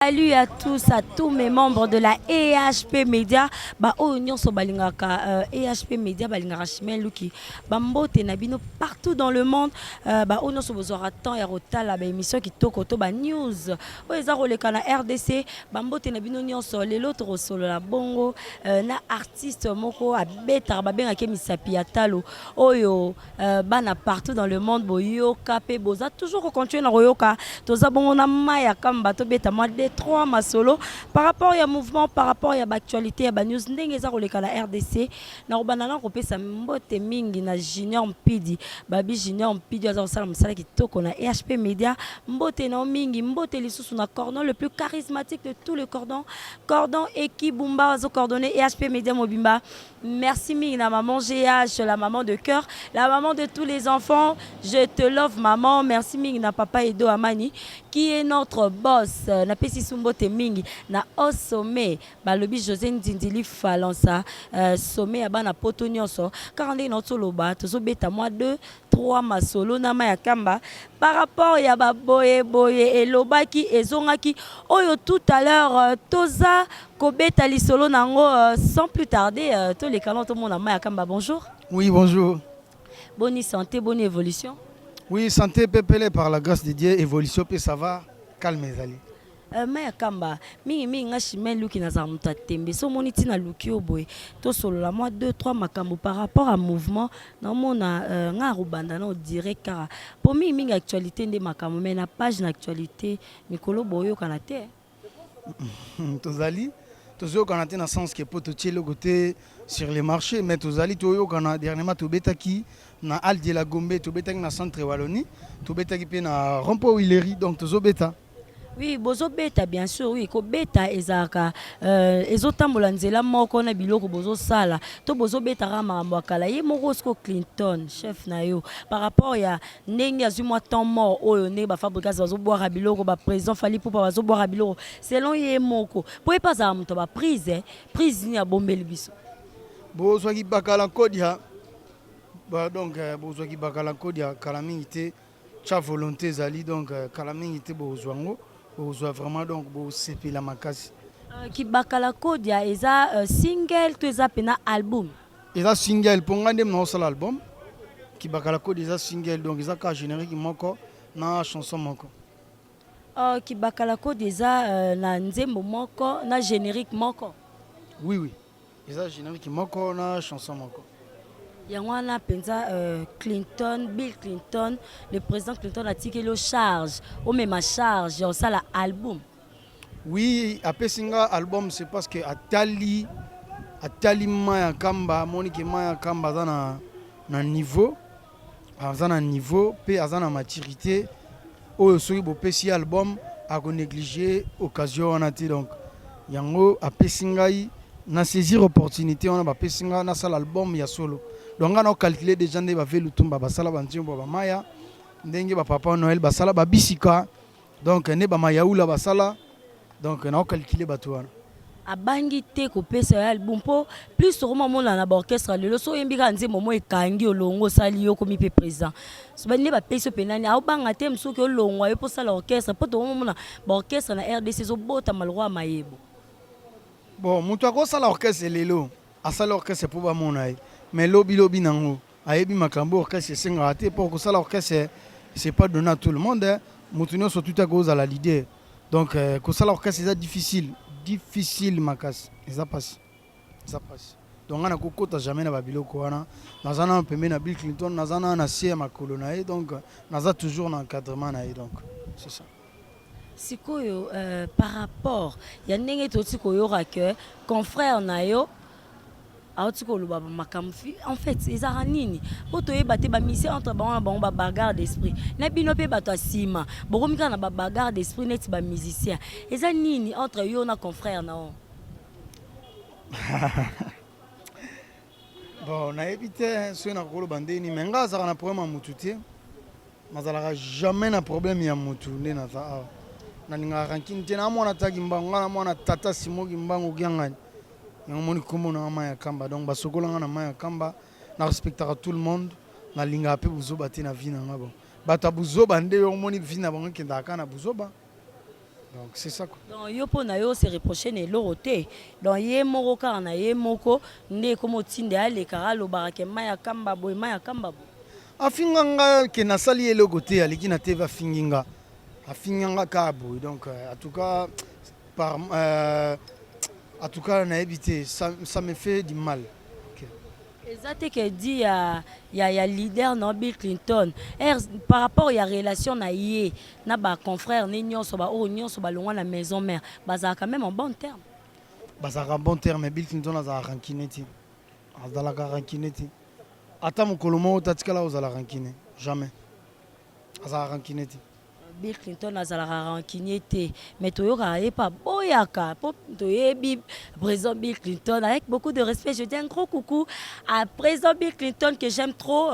Salut à tous, à tous mes membres de la EHP Media. Ba oyo nyonso balingaka EHP Media, balingaka Chimène Luki. Ba mbote na bino partout dans le monde. Ba oyo nyonso bozwaka temps ya kotala ba émission kitoko to ba news oyo eza koleka na RDC. Ba mbote na bino nyonso. Lelo tokosolola bongo na artiste moko abetaka, babengaka misapi ya talo, oyo bana partout dans le monde boyoka mpe boza toujours kocontinue na koyoka. Toza bongo na Maya Kamba, tobeta mwa 2 3 masolo par rapport ya mouvement, par rapport ya baactualité, ya banews ndenge eza koleka na RDC. Na kobanda na kopesa mbote mingi na Junior Mpidi, babi Junior Mpidi aza kosala mosala kitoko na EHP Media. Mbote na yo mingi. Mbote lisusu na cordon le plus charismatique de tous les cordons, cordon Ekibumba, azocoordonne EHP Media mobimba. Merci mingi na maman GH, la maman de cœur, la maman de tous les enfants. Je te love, maman. Merci mingi na papa Edo Amani qui est notre boss. Napesi mbote mingi na au sommet, balobi José Ndindili Falansa, sommet ya bana poto nyonso. Kaka ndenge na toloba, tozobeta mwa 2 3 masolo na Maya Kamba par rapport ya baboye boye elobaki ezongaki oyo tout à l'heure, toza kobeta lisolo nango sans plus tarder, tolekana tomona Maya Kamba. Bonjour. Oui, bonjour. Boni santé? Bonne évolution? Oui, santé pepele par la grâce de Dieu, évolution pe ça va, calme ezali. Maya Kamba, mingimingi nga Chimène Luki nazala moto atembe. So omoni ntina luki oyo boye, tosolola mwa 2 3 makambo par rapport à mouvement. Naomona nga akobanda na direct kaka mpo mingimingi actualité nde makambo, mais na page na actualité mikolo boyokana te. Tozali, tozoyokana te na sens ke po totie eloko te sur le marché, mais tozali toyokana. Dernièrement tobetaki na Halle de la Gombe, tobetaki na Centre Wallonie, tobetaki mpe na rond-point Huileries, donc tozobeta. Oui, bozobeta, bien sûr. Oui, kobeta ezalaka ezotambola nzela moko na biloko bozosala to bozobetaka makambo ya kala. Ye moko siko Clinton, chef na yo, par rapport ya ndenge azwi mwa temps mort oyo, ndenge bafabrikas bazobwaka biloko, baprésident Fally Ipupa bazobwaka biloko, selon ye moko, mpo ye mpe azala moto ya baprise prise nini abombeli biso? Bozwaki bakala nkodia ba, donc bozwaki bakala nkodia kala mingi te. Tya volonté ezali, donc kala mingi te bozwa yango, bozwa vraiment, donc bosepela makasi. Kibakala Kodia eza single to eza mpena album? Eza single, mpo ngai nde naosala album. Kibakala Kodia eza single, donc eza kaka générique moko na chanson moko. Kibakala Kodia eza na nzembo moko na générique moko? Oui, eza générique moko na chanson moko. Yango wana mpenza Clinton, Bill Clinton, le président Clinton atikeli yo charge, omema charge ya kosala album? Oui, apesi nga album, c'est parce que atali Maya Kamba, amoni ke Maya Kamba aza na niveau, aza na niveau mpe aza na maturité oyo soki bopesi ye album, akonéglige occasion wana te. Donc yango apesi ngai na saisir opportunité wana, bapesi nga nasala album ya solo. Donc ngai naocalcule déjà nde bave Lutumba basala banzembo ya bamaya, ndenge bapapa Noel basala babisika, donc nde bamayaula basala, donc naocalcule bato wana. Abangi te kopesa yo album, mpo plus tokomamona na baorchestre lelo, so oyembi kaka nzembo mo ekangi, olongo, osali yo komi mpe président. So nde bapesi yo mpenani, aobanga te mosuki olongwa yo mpo osala orchestre, mpo tokomamona baorchestre na RDC ezobotama lokwa ya mayebo. Bon, moto akosala orchestre lelo, asali orchestre mpo bamona ye, mais lobilobi nango ayebi makambo orchestre esengaka te. Mpo kosala orchestre, c'est pas donné à tout le monde. Moto nyonso tuti akozala leader. Donc kosala orchestre eza difficile, difficile makasi, eza mpasi, eza mpasi. Donc ngai nakokota jamais na babiloko wana. Naza nano pembeni na Bill Clinton, naza nano na se ya makolo na ye, donc naza toujours na encadrement na ye, donc c'est ça. Sikoyo par rapport ya ndenge toti koyoka ke confrère na yo auti koloba makambo, en fait ezalaka nini? Mpo toyeba te, bamusicien entre bango na bango babagarre d'esprit na bino mpe bato ya nsima bokomi kaka na babagarre d'esprit neti bamusicien. Eza nini entre yo na confrère na yo? Bon, nayebi te soki nakoloba ndeni, mais ngai azalaka na problème ya motu te, nazalaka jamais na problème ya motu. Nde naza awa, nalingaka rancune te. Na mwana taki mbango, ngai na mwana tata Simoki Mbango Kiangani, yango moni nkombo na nga Mai ya Kamba. Donc basokolanga na mai ya Kamba. Na respectaka tout le monde, nalingaka mpe buzoba te na vie na nga. Bon, bato ya buzoba nde yo omoni vie na bango ekendaka kaka na buzoba. Donc c'est ça quoi. Donc yo mpo na yo se reproche na eloko te, donc ye moko kaka na ye moko nde ekoma otinda alekaka alobaka ke mai ya kamba boye, mai ya kamba boye. Afinga nga ke nasali eloko te, aleki na TV, afingi nga, afingi nga kaka boye. Donc en tout cas par en tout cas nayebi te, ça me fait du mal, okay. Eza te ke di ya leader na Bill Clinton par rapport ya relation na ye na baconfrère ne nyonso, baoyo nyonso balongwa na maison mère, bazalaka même en bon terme? Bazalaka en bon terme. Bill Clinton azalaka rancune te, azalaka rancune te. Ata mokolo moko tatikala kozala rancune, jamais. Azalaka rancune te. Bill Clinton azalaka rancunier te, mais toyokaka ye mpe aboyaka, mpo toyebi président Bill Clinton. Avec beaucoup de respect, je dis un gros coucou à président Bill Clinton que j'aime trop.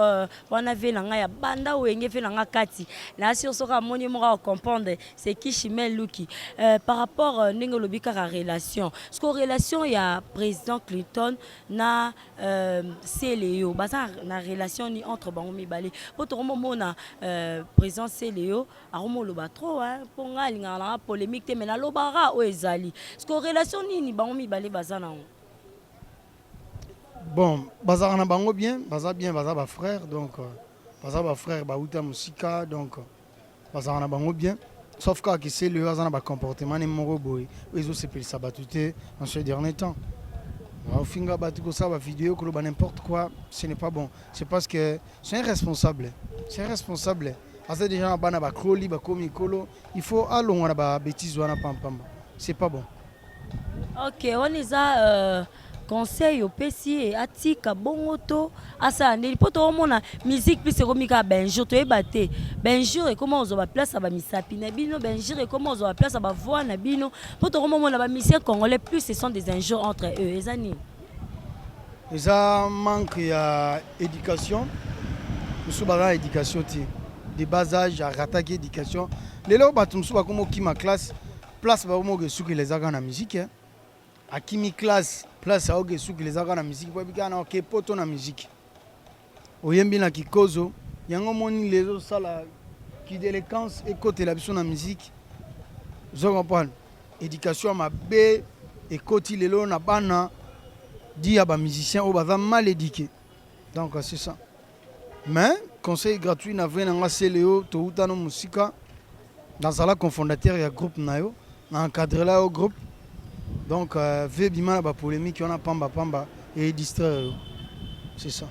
Wana ve na ngai ya banda wenge, ve na nga kati na sur soki amoni moko acomprendre c'est qui Chimel Luki. Par rapport ndenge olobi kaka relation, parce que relation ya président Clinton na Celeo, baza na relation ni entre bango mibale? Mpo tokomomona président Celeo akomoloba trop, mpo ngai alingaka nanga polémique te, mais nalobaka oyo ezali. Parce que relation nini bango mibale baza nango? Bon, bazalaka na bango bien, baza bien, baza bafrère. Donc baza bafrère, bauta mosika, donc bazalaka na bango bien, sauf kaka ke Celeo aza na bacomportement ne moko boye oyo ezosepelisa bato te. En ce dernier temps, ofinga bato, kosala bavideo, koloba n'importe quoi, ce n'est pas bon. C'est parce que c'est un responsable, c'est un responsable. Aza déjà na bana, bakoli, bakomi ekolo, il faut alongwa na babêtise wana pampamba, c'est pas bon. Ok, wana eza conseil opesi ye atika bongo to asala ndeni? Mpo tokomona musique plus ekomi kaka bainjure, toyeba te bainjure ekoma kozwa baplace ya bamisapi na bino, bainjure ekoma kozwa baplace ya bavoix na bino, mpo tokomomona bamusicien congolais plus ce sont des injures entre eux. Eza nini? Eza manque ya éducation. Mosusu baza na éducation te, de bas âge arataki éducation. Lelo bato mosusu bakoma okima classe, place bakomoka esukela eza kaka na musique. Akimi classe, place aoka esukela eza kaka na musique, po yebi kaka na oke poto na musique, oyembi na kikozo. Yango omoni lelo osala kidélinquance ekotela biso na musique, ozo comprendre? Éducation ya mabe ekoti lelo na bana di ya bamusicien oyo baza mal éduqué. Donc c'est ça. Mais conseil gratuit na vrai na nga Celeo, toutano mosika, nazala cofondateur ya groupe na yo, na encadrela yo groupe. Donc ve bima na bapolémique wana pamba pamba e distraire yo, c'est ça.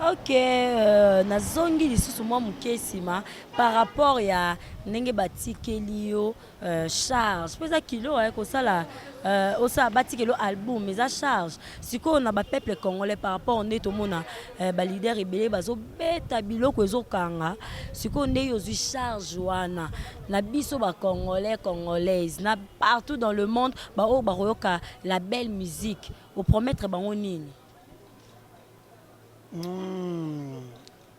Ok, nazongi lisusu mwa moke nsima par rapport ya ndenge batikeli yo charge, mpo eza kilo kosala osala, batikeli yo album, eza charge. Sikoyo na bapeuple congolais, par rapport nde tomona baleader ebele bazobeta biloko ezokanga, sikoyo nde yo ozwi charge wana na biso bacongolais, congolaise na partout dans le monde, baoyo bakoyoka la belle musique, opromettre bango nini?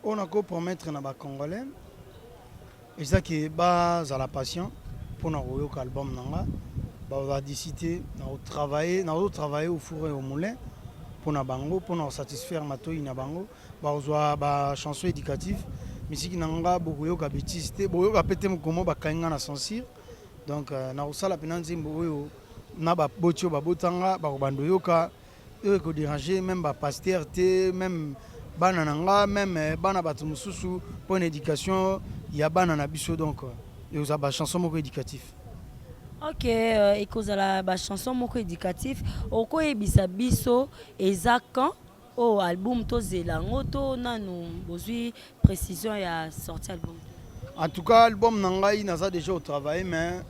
Oyo nakopromettre na bacongolais eza ke bazala patient mpona koyoka album na nga. Bazala d'ici te, nakotravaille, nazotravaille au four et au moulin mpona bango, mpona kosatisfaire matoi na bango. Bakozwa bachanson éducative. Misiki na nga, bokoyoka bétise te, bokoyoka pe te mokomo bakangi nga na censure. Donc nakosala mpena nzembo oyo na baboti oyo babotanga bakobanda oyoka, oyo ekodérange même bapasteur te, même bana na nga, même bana bato mosusu, mpona éducation ya bana na biso. Donc ekozala bachanson moko éducatif. Ok, ekozala bachanson moko éducatif. Okoyebisa biso eza quand oyo album tozela yango, to nanu bozwi précision ya sortie album? En tout cas, album na ngai, naza déjà au travail, mais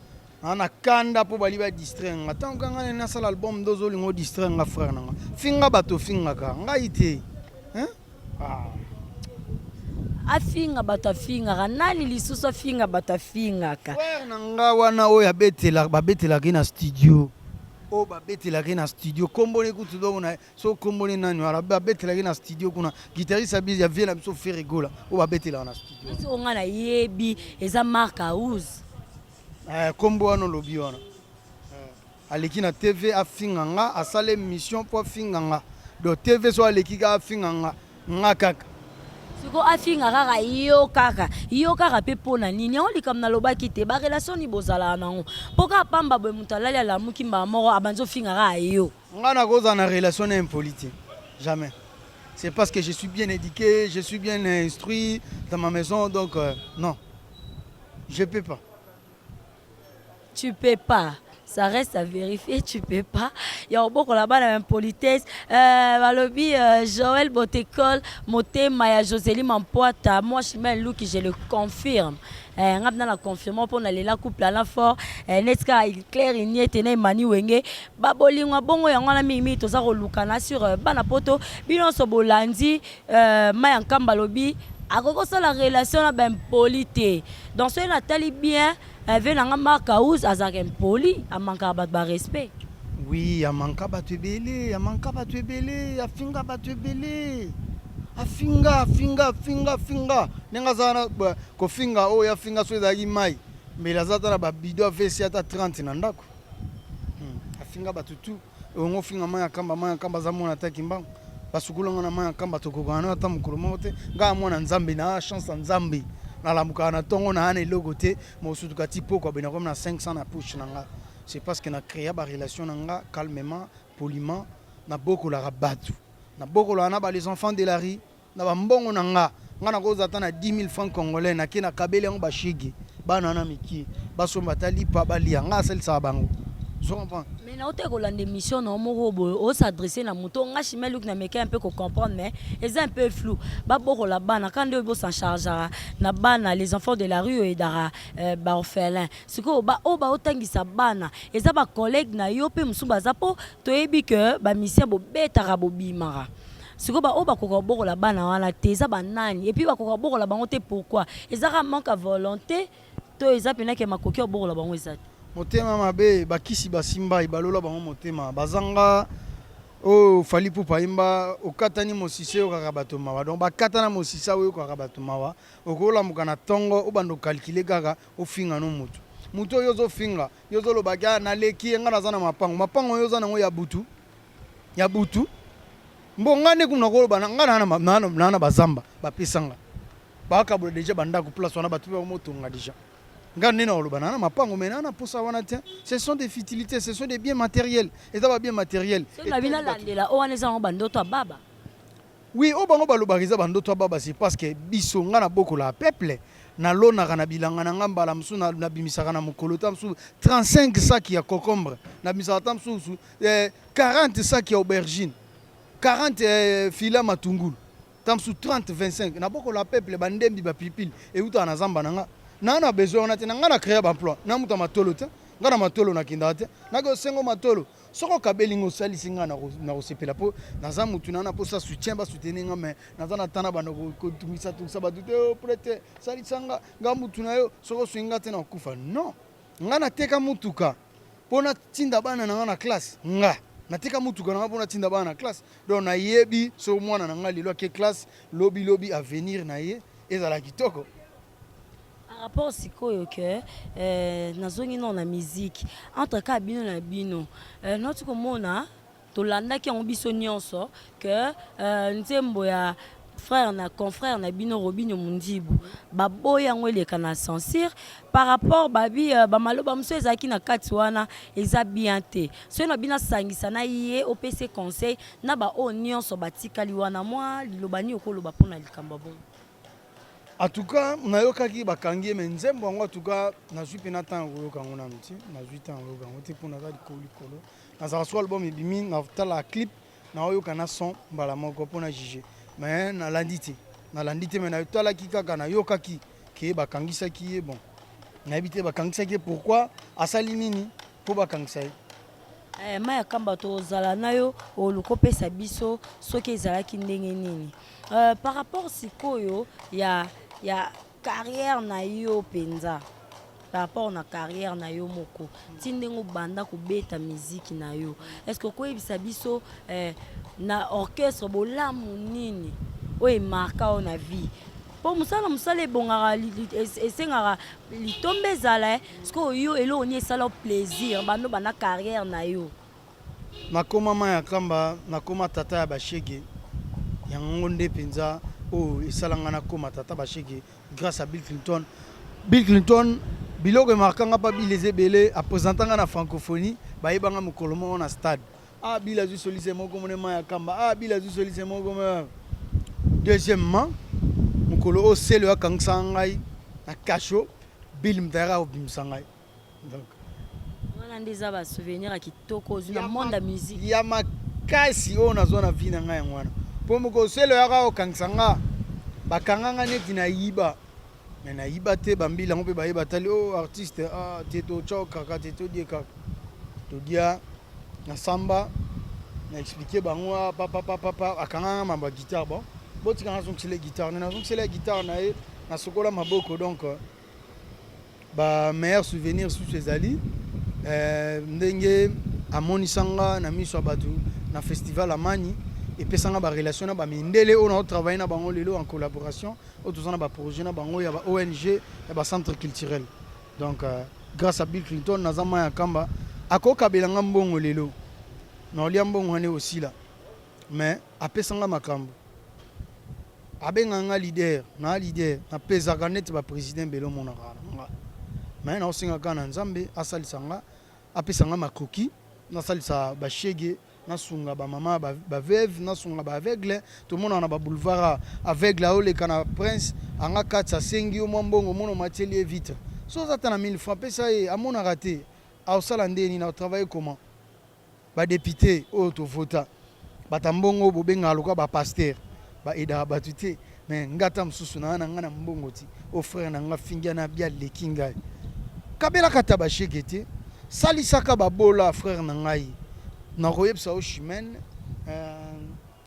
naa na kanda mpo bali badistraire nga. Ntango kanga ngai nasala album, nde ozolinga odistraire nga. Frère na nga, finga bato, ofingaka ngai te, hein? Ah. Afinga bato, afingaka nani lisusu? Afinga bato, afingaka. Frère na nga wana oyo abetela, babetelaki na studio, oyo babetelaki na studio, komboni kutu dongo na so komboni nani wana babetelaki na studio kuna, guitariste abi ya vie na biso Ferre Gola, oyo babetelaka na studio. Neti oyo ngai nayebi eza Mark House. Kombo wana olobi wana, aleki na TV afinga nga, asala émission mpo afinga nga. Donc TV so aleki kaka afinga nga, nga kaka. Siko afinga kaka yo, kaka yo kaka mpe mpo na nini? Yango likambo nalobaki te, barelation nini bozalaka nango? Mpo kaka pamba boye, moto alali, alamuki, mbala moko abandi ofinga kaka yo. Nga nakozala na relation na impoli te, jamais. C'est parce que je suis bien éduqué, je suis bien instruit dans ma maison, donc non, je peux pas. Tu peux pas, ça reste à vérifier. Tu peux pas ya kobokola bana ya impolitesse. Balobi Joël Botekol, motema ya Josélie Mampoata. Moi, Chimel Luki, je le confirme. Nga mpena na confirme mpo na lela couple ana fort, neti kaka Claire Iniete na Emani Wenge, babolingwa bongo. Yango wana mingimingi toza kolukana sur bana poto. Bino nyonso bolandi, mai ya Nkamba alobi akoki kosala relation na baimpoli te. Donc soki natali bien, ve na nga Mark House azalaka impoli, amankaka bato barespect. Oui, amanka bato ebele, amanka bato ebele, afinga bato ebele, afinga, afinga, afinga, afinga ndenge aza wana. Kofinga oyo afinga, so ezalaki mai, mbele aza ata na babido avesi ata 30 na ndako. Afinga bato tu. Ongo ofinga mai ya Kamba, mai ya Kamba aza mwana ataki mbango, basukulanga na mai ya Kamba, tokokana na ata mokolo moko te. Ngai mwana Nzambe, na chance ya Nzambe, nalambukaka na ntongo na ana eloko te, mosutuka ti poko abena komi na 500 na poche na nga. C'est parce que na créa barelation na nga calmement, poliment. Nabokolaka bato, nabokolaka na ba les enfants de la rue na bambongo na nga. Nga nakozala ata na 10 000 francs congolais, nake nakabeli yango bashege, bana wana mike, basomba ata lipa balia. Nga asalisaka bango, zo comprendre. Mais nauti kolanda émission na moko boye, os'adresse na moto. Nga Chimel Luki, na meki un peu kocomprendre, mais eza un peu flou. Babokola bana ka nde oyo bos'en chargeaka na bana, les enfants de la rue, oyo edaka baorphelin. Sikoyo oyo baotangisa bana eza bacollègue na yo mpe mosusu baza, mpo toyebi ke bamusicien bobetaka, bobimaka. Sikoyo baoyo bakoka kobokola bana wana te eza banani? Et puis bakoka kobokola bango te pourquoi? Ezaka manque ya volonté to eza mpenake makoki ya kobokola bango eza te? Motema mabe, bakisi basimba ebalola bango motema, bazanga oyo Fally Ipupa ayemba: "Okatani mosisa, oyokaka bato mawa." Donc bakatana mosisa, oyokaka bato mawa. Okolamuka na ntongo, obanda ocalculer kaka ofinga no motu. Motu oyo ozofinga, yo ozolobaki: "Ah, naleki ye, ngai naza na mapango." Mapango oyo oza nango ya butu ya butu. Mbo ngai nde kuna koloba ngai naa na bazamba, bapesanga, bakabola déjà bandako, place wana bato mpe bamotonga déjà. Ngai nde na koloba naa na mapango, mais naa na posa wana te. Ce sont des futilités, ce sont des biens matériels, eza babiens matériels. Soki na bino alandela oyo wana, eza yango bandoto ya baba. Oui, oyo bango balobaka eza bandoto ya baba. C'est parce que biso, ngai nabokolaka peuple, nalonaka na bilanga na nga. Mbala mosusu nabimisaka na mokolo ta mosusu 35 saki ya concombre, nabimisaka ta mosusu 40 saki ya aubergine, 40 fila matungulu, ta mosusu 30, 25. Nabokola peuple, bandembi, bapilipili eutaka na zamba na nga. Naa na besoin wana te. Na ngai na créa baemploi na mutu ya matolo te. Ngai na matolo nakendaka te, naki osengo matolo. Soki okabeli nga, osalisi ngai, na kosepela, mpo naza mutu na mposa soutien, basoutenir nga. Mais naza na tana banda kotungisa tungisa bato te. O prêtre, salisa nga, nga mutu na yo. Soki osungi nga te, na kokufa. Non, nga nateka mutuka mpo natinda bana na nga na classe. Nga nateka mutuka na nga mpo natinda bana na classe. Donc nayebi soki mwana na nga lelo ake classe, lobi lobi avenir na ye ezala kitoko. Par rapport sikoyo ke nazongi nano na musique, entre kaka bino na bino, nauti komona, tolandaki yango biso nyonso ke nzembo ya frère na confrère na bino Robinio Mundibu, baboyi yango eleka na censure par rapport babi bamaloba mosusu ezalaki na kati wana, eza bien te. Soki na bino asangisa na ye, opesi conseil na baoyo nyonso batikali wana, mwa liloba nini okoloba mpona likambo ya bongo? En tout cas, nayokaki bakangi ye, mais nzembo yango, en tout cas, nazwi mpena ntango koyoka yango nanu ti nazwi ntango koyoka yango te, mpo naza likolo likolo. Nazalaka so album ebimi, natala clip, naoyoka na son mbala moko mpo na juge. Mais nalandi te, nalandi te, mais natalaki kaka, nayokaki ke bakangisaki ye. Bon, nayebi te bakangisaki ye pourquoi, asali nini mpo bakangisa ye. Mai ya Kamba, tozala na yo, oluka opesa biso soki ezalaki ndenge nini par rapport sikoyo ya carrière na yo mpenza, par rapport na carrière na yo moko, ti ndenge obanda kobeta miziki na yo. Est ce que okoyebisa biso na orchestre bolamu nini oyo emarqua oyo na vie? Mpo mosala na mosala ebongaka, esengaka litomba ezala. Sikoyo yo, eloko nini esala plaisir bando banda carrière na yo? Nakóma mai ya Kamba, nakóma tata ya bashege. Yango nde mpenza. Oyo esala nga nakoma tata bashege grâce à Bill Clinton. Bill Clinton, biloko emarka nga mpa Bill eza ebele. Apresenta nga na francophonie, bayeba nga mokolo moko na stade. Ah, Bill azwi solise moko mone ya kamba. Ah, Bill azwi solise moko. Deuxièmement, mokolo oyo sele oyo akangisaka ngai na kasho, Bill moto ayaka kobimisa ngai. Donc wana nde eza basouvenir ya kitoko ozwi na monde ya musique. Ya makasi oyo nazwa na vie na ngai, yango wana, mpo mokolo sele oyaka kokangisa nga, bakanga nga neti nayiba, me nayiba te. Bambila yango mpe bayeba, tali o artiste. Ah, te, totya kaka te, todie kaka, todia na samba na expliquer bango. Ah, papa papa, akanga nga mambo ya guitare. Bon, botika nazongisela guitare, nazongisela guitare na ye, nasokola maboko. Donc ba meilleur souvenir susu ezali ndenge amonisanga na miso ya bato na festival Amani, epesanga barelation na bamindele oyo naotravaille na bango lelo en collaboration, oyo toza na baprojet na bango ya ba ONG, ya bacentre culturel. Donc grâce à Bill Clinton naza mai ya kamba. Akokabelanga mbongo lelo, naolia mbongo wana osila, mais apesanga makambo, abengaka nga leader na leader, napezaka neti baprésident ebele omonaka na nga. Mais naosenga kaka na Nzambe asalisa nga, apesa nga makoki, nasalisa bashege, nasunga bamama baveuve, nasunga baaveugle. Tomonaka na baboulevard, aveugle aoleka na prince anga kati, asengi yo mwa mbongo, omona omatieli ye vitre. So oza ata na 1000 francs, pesa ye. Amonaka te, aosala nde nini? Aotravaille comment? Badéputé oyo tovota, bato mbongo oyo bobengaka lokola bapasteur, baaidaka bato te. Mais nga ata mosusu na na nga na mbongo ti o frère na nga fingia na bia leki ngai, kabelaka ata bashege te, salisaka babola. Frère na ngai, nakoyebisa yo, Chimene,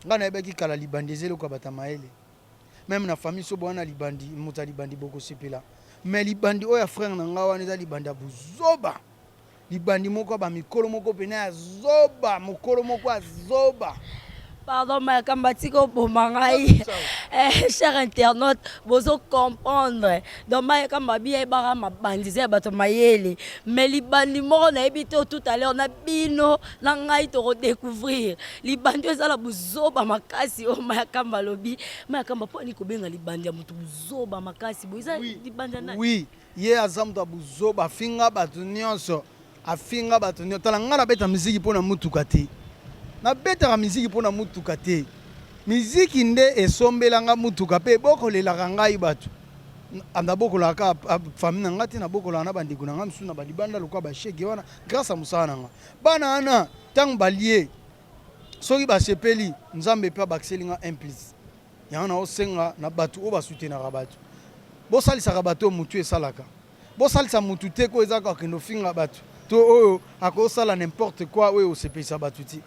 ngai nayebaki kala libandi eza eloko ya bato ya mayele. Même na famille, so bowana libandi, moto ya libandi bokosepela. Mais libandi oyo ya frère na ngai wana eza libandi ya buzoba, libandi moko ya bamikolo moko pene ya zoba, mokolo moko ya zoba. Pardon, Mayakamba, tika oboma ngai. Cher internaute, bozo comprendre. Donc Mayakamba bi ayebaka mabandi eza ya bato mayele, mais libandi moko nayebi te. Tout à l'heure na bino na ngai tokodécouvrir libandi oyo ezala buzoba makasi oyo Mayakamba alobi. Mayakamba, mpo ani kobenga libandi ya moto buzoba makasi boye? Eza libandi ya nani? Oui, ye aza moto ya buzoba, afinga bato nyonso, afinga bato nyonso. Tala, ngai nabeta miziki mpo na mutuka te, nabetaka miziki mpo na mutuka te. Miziki nde esombelanga mutuka mpe ebokolelaka ngai bato. Nabokolaka kaka famille na ngai te, nabokolaka na bandeko na ngai mosusu na balibanda lokola bashege wana. Grâce ya mosala na nga, bana wana ntango balie, soki basepeli, Nzambe mpe abakiseli nga un plus. Yango naosenga na bato oyo basutenaka bato, bosalisaka bato oyo motu esalaka. Bosalisa motu te ko eza kokende ofinga bato to oyo akosala n'importe quoi oyo osepelisa bato ti.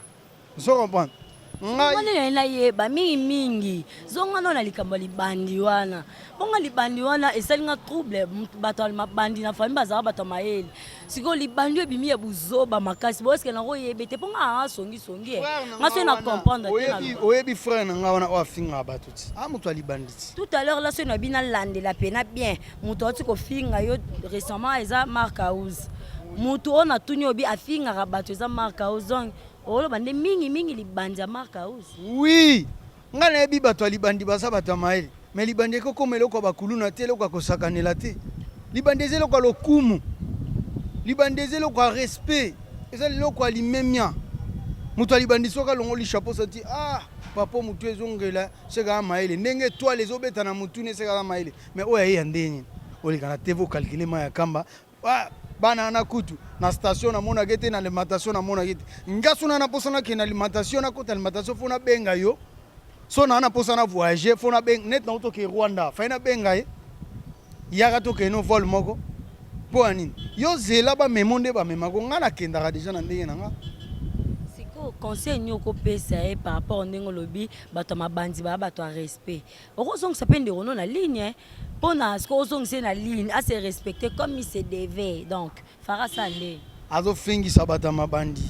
Ozo comprendre ngai? Ngai nayeba mingimingi, zonga no na likambo ya libandi wana. Bonga libandi wana esali nga trouble. Bato ya mabandi na famille bazalaka bato ya mayele. Sikoyo libandi oyo ebimi ya buzoba makasi bo, eske nango oyebe te? Mpo nga anga songisongi, nga soki na comprendre te. Oyebi frère na nga wana oyo afingaka bato ti a moto ya libandi ti. Tout à l'heure la, soki na bino alandela pena bien, moto auti kofinga yo récemment eza Mark House. Moto oyo natuni, obi afingaka bato eza Mark House. Donc oloba nde mingimingi libandi ya Mark House? Oui, ngai nayebi bato ya libandi baza bato ya mayele, mais libandi ekokoma eloko ya bakuluna te, eloko ya kosakanela te. Libandi eza eloko ya lokumu, libandi eza eloko ya respect, eza eloko ya limemia. Moto ya libandi soki alongoli chapeau, sati ah papa, motu ezongela seka ya mayele, ndenge étoile ezobeta na motu ne seka ya mayele. Mais oyo aye ya ndenge oleka na TV, ocalcule mai ya kamba. Ah, bana wana kutu na station namonaki te, na alimentation namonaki te. Nga so na mposa nakende na alimentation, nakota alimentation, faut nabenga yo. So naa na mposa na voyage, faut nabenga net na toke Rwanda, fai nabenga ye, yaka tokende no vol moko. Mpo ya nini yo zela bamemo nde bamemako? Nga nakendaka déjà na ndenge na nga. Sikoyo conseil nini okopesa ye par rapport ndenge olobi bato ya mabandi baya bato ya respect? Okozongisa mpe ndeko no na ligne mpona sikoyo ozongisa ye na ligne, ase respecter comme il se devait. Donc farasa nde Azofingisa bato ya mabandi,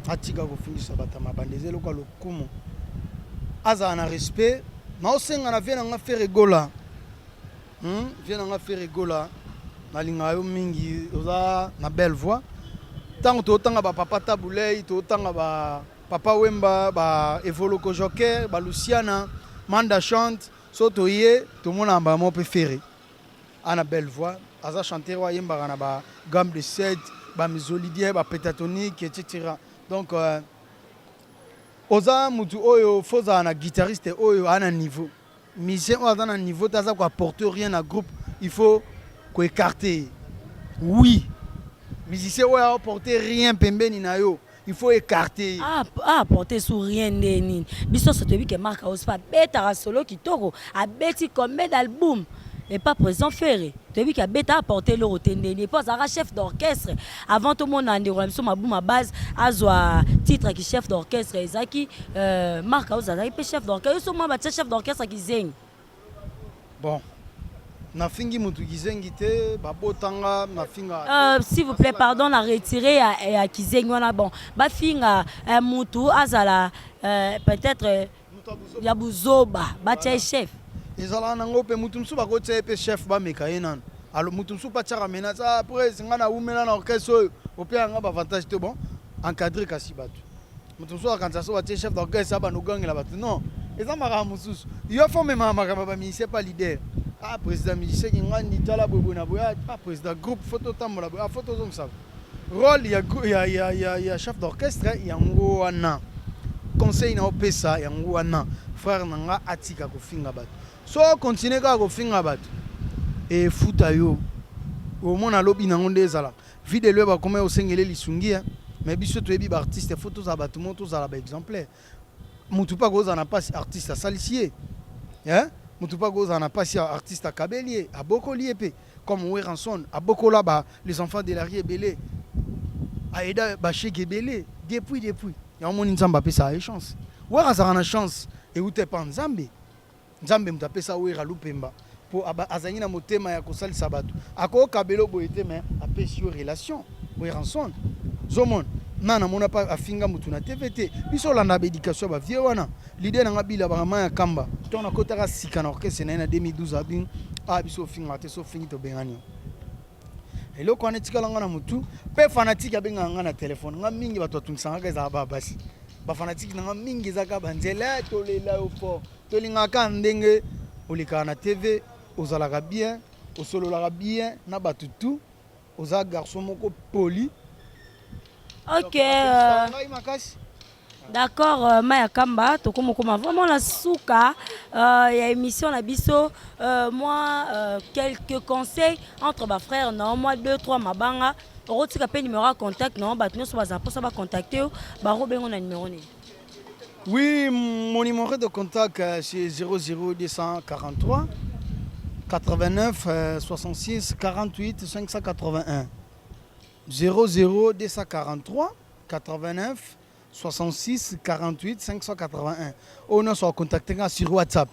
atika kofingisa bato ya mabandi, eza eloko ya lokumu. Azala na respect. Naosenga na vie na nga Ferre Gola, Vie na nga Ferre Gola, nalingaka yo mingi, oza na belle voix. Ntango totanga bapapa Tabulei, totanga ba Papa Wemba, ba Evoloko Joker, ba Luciana Manda Chante. So toye tomona mbala moko mpe Ferre ana belle voix, aza chanteur oyo ayembaka na ba gamme de 7, ba mixolydien, ba pentatonique, etc. Donc oza mutu oyo faut ozala na guitariste oyo aa na niveau. Musicien oyo aza na niveau te, aza koapporter rien na groupe, il faut koécarter ye. Oui, musicien oyo aapporter rien pembeni na yo, il faut écarter ye. Aapporter su rien nde nini? Biso nyonso toyebi ke Mark House mpe abetaka solo kitoko, abeti combien d'album epa président Ferre. Toyebi ke abeta, apporte eloko te ndeni epo azalaka chef d'orchestre avant. Tomona ndeko na biso Mabuma Base azwa titre ki chef d'orchestre, ezalaki Mark House azalaki mpe chef d'orchestre. Yo so mwa batia chef d'orchestre kizengi. Bon, nafingi mutu kizengi te, babotanga nafinga. S'il vous plaît, pardon, na retiré ya kizengi wana. Bon, bafinga mutu azala peut-être ya buzoba, batia ye chef. Ezalaka nango mpe mutu mosusu bakotia ye mpe chef, bameka ye nano. Alors mutu mosusu mpe atiaka menace: "Après nga naumela na orchestre oyo, opeyaka nga baavantage te." Bon, encadre kasi bato. Moto mosusu akanisa so batie chef d'orchestre, abanda ogangela bato. Non, eza makambo mosusu. Yo faut omemaka makambo ya bamusicien pa leader: "Ah, président, musicien kingandi, tala boye na boye. Ah, président, groupe faut totambola boye. Ah, faut tozongisa rôle ya chef d'orchestre." Yango wana conseil na opesa yango wana, frère na nga atika kofinga bato. So continue kaka kofinga bato, efuta yo. Omona alobi nango nde ezala vide lwe bakoma osengeli lisungi. Mais biso toyebi baartiste, faut tozala bato moko, tozala baexemplaire. Motu mpe akozala na mpasi, artiste asalisi ye. Motu mpe akozala na mpasi, artiste akabeli ye, abokoli ye mpe, comme Werrason abokola ba les enfants de la rue ebele, aida bashege ebele depuis. Yango moni Nzambe apesaka ye chance. Wera azalaka na chance euta epa Nzambe. Nzambe moto apesa Wera lupemba mpo azalaki na motema ya kosalisa bato. Akokabela boye te, mais apesi yo relation. Werrason zomona na namona mpa afinga motu na TV te. Biso olanda baéducation ya bavie wana. Leader nanga bila bakama ya kamba, ntongo nakotaka sika na orchestre na ye na 2012, abi a biso ofingaka te, so ofingi tobengani yo. Eloko wana etikala nga na motu mpe fanatique abengaka nga na telefone. Nga mingi bato batungisaka nga ezalaka baa basi. Bafanatike na nga mingi ezaka banzela tolela yo fort, tolingaka ndenge olekaka na TV, ozalaka bien, osololaka bien na bato tu, oza garçon moko poli. Ok. Ngai makasi. D'accord, Maya Kamba, tokomokoma vraiment na suka ya émission na biso. Moi quelques conseils entre bafrère na moi, deux trois mabanga. Okotika mpe numéro ya contact na bato nyonso bazala mposa bacontacte yo, bakobengo na numéro nini? Oui, mon numéro de contact, c'est 00243 89 66 48 581. 00243 89 66 48 581. Oyo nyonso acontacte nga sur WhatsApp.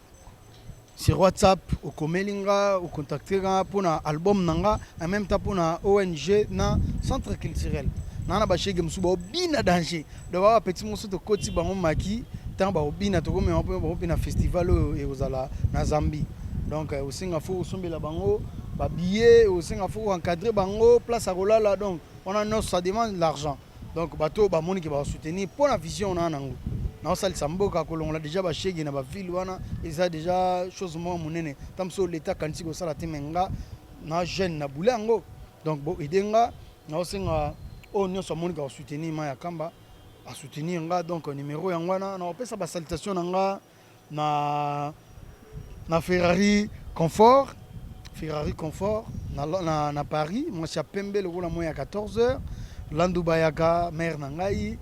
Sur WhatsApp okomeli nga, ocontacte nga mpona album na nga, en même temps mpona ONG na centre culturel na bashege mosusu baobina danger. Donc baa bapeti mosusu tokoti bango maki ntango baobina, tokomema mpe bango mpe na festival oyo ekozala na Zambie. Donc osenga faut osombela bango babillet, osenga faut encadrer bango, place ya kolala. Donc wana nyonso, ça demande l'argent. Donc bato oyo bamoni ke basoutenir mpo na vision na nango naosalisa mboka, kolongola déjà bashege na baville wana, eza déjà chose moko monene. Ta mosusu leta akanisi kosala te, me nga na jeune na bule yango. Donc bo aide nga, naosenga oyo nyonso amonika kosoutenir Ma ya Kamba, asoutenir nga. Donc numéro yango wana. Naopesa basalutation na nga na Ferrari Confort, Ferrari Confort na Paris, mwasi ya pembe lokola moi ya 14 heures, Landu Bayaka, mare na ngai,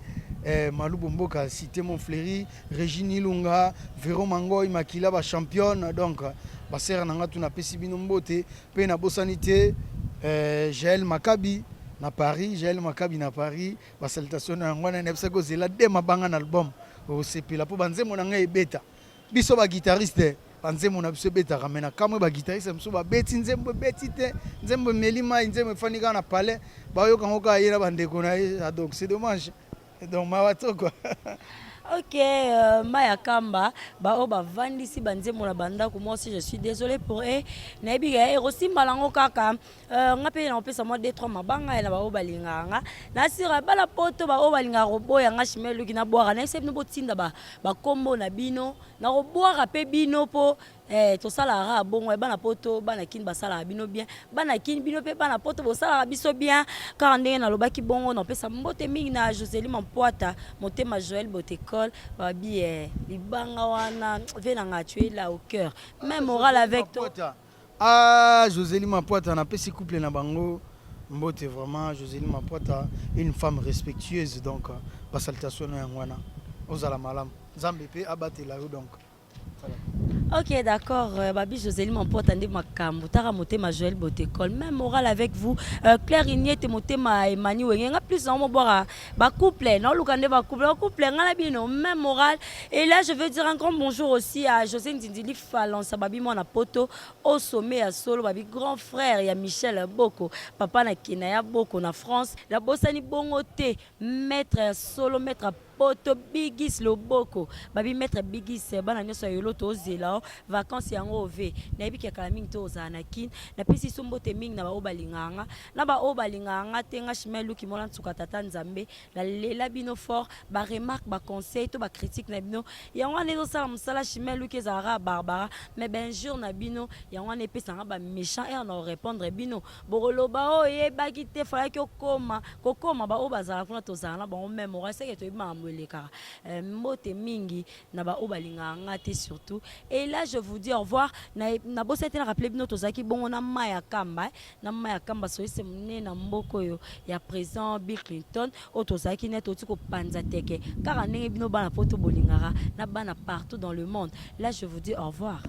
Malubo Mboka, Cité Montfleury, Régine Ilunga, Vero Mangoy, Makila bachampionne. Donc basere na nga tu, napesi bino mbote. Mpe nabosani te Jael Makabi na Paris, Jael Makabi na Paris, basalutation na yango wana. Nayebisaki ozela de mabanga na album, osepela mpo banzembo na ngai ebeta. Biso baguitariste, banzembo na biso ebetaka, me na kamwe baguitariste mosusu babeti nzembo, ebeti te, nzembo emeli mai, nzembo efandi kaka na palais, bayoka yango kaka ye na bandeko na ye. Ah, donc c'est dommage, donc mawa to quoi. Ok, Maya Kamba, baoyo bavandisi banzembo na bandako, moi aussi je suis désolé pour eux. Nayebi ke ekosimba nango kaka. Nga mpe nakopesa mwa 2 3 mabanga ye na baoyo balingaka nga nasira bala poto, baoyo balingaka koboya nga Chimel Luki nabwaka. Nayebisa bino botinda bakombo na bino, nakobwaka mpe bino mpo. Eh, tosalaka kaka bongo eh, bana poto, bana Kini basalaka bino bien, bana Kini bino mpe bana poto bosalaka biso bien. Kaka ndenge nalobaki bongo, napesa mbote mingi na Joseli Mampwata, motema Joël Botekol, babi eh, libanga wana ve nanga, tu es là au cœur, même moral avec toi. Ah, Joseli Mampwata, napesi couple na bango mbote. Vraiment, Joseli Mampwata, une femme respectueuse. Donc basalutation na yango wana, ozala malamu, Nzambe mpe abatela yo. Donc Ok, d'accord. Babi Joseli Mampota nde makambo. Tara motema Joël Botekol. Même moral avec vous. Claire Ignete motema Emmanuel. Nga plus na mo boire ba couple. Na luka nde ba couple. Ba couple nga na bino même moral. Et là, je veux dire un grand bonjour aussi à José Ndindili Falansa, babi mwana poto au sommet ya solo, babi grand frère ya Michel Boko. Papa na Kena ya Boko na France. La bosani bongo te maître solo, maître poto Bigis loboko, babi maître Bigis. Bana nyonso ya yolo, tozela o vacances yango ove nayebi kaka mingi to ozala na Kine. Napesi so mbote mingi na baoyo balingaka nga, na baoyo balingaka nga te. Nga Chimel Luki, mwana nsuka tata Nzambe, nalela bino fort. Baremarque, baconseil to bacritique na bino, yango wana ezosala mosala. Chimel Luki ezalaka barbara, mais bainjure na bino, yango wana epesanga baméchant aire na korépondre bino. Bokoloba oyo oyebaki te, falaki okoma kokoma. Baoyo bazala kuna, tozala na bango même oral, seke toyebi makambo elekaka. Mbote mingi na baoyo balingaka nga te surtout. Et là, je vous dis au revoir. Nabosani te na rappeler bino, tozalaki bongo na mai ya Kamba, na mai ya Kamba soyese monene na mboka oyo ya président Bill Clinton, oyo tozalaki nete oti kopanza teke kaka ndenge bino bana poto bolingaka, na bana partout dans le monde. Là, je vous dis au revoir.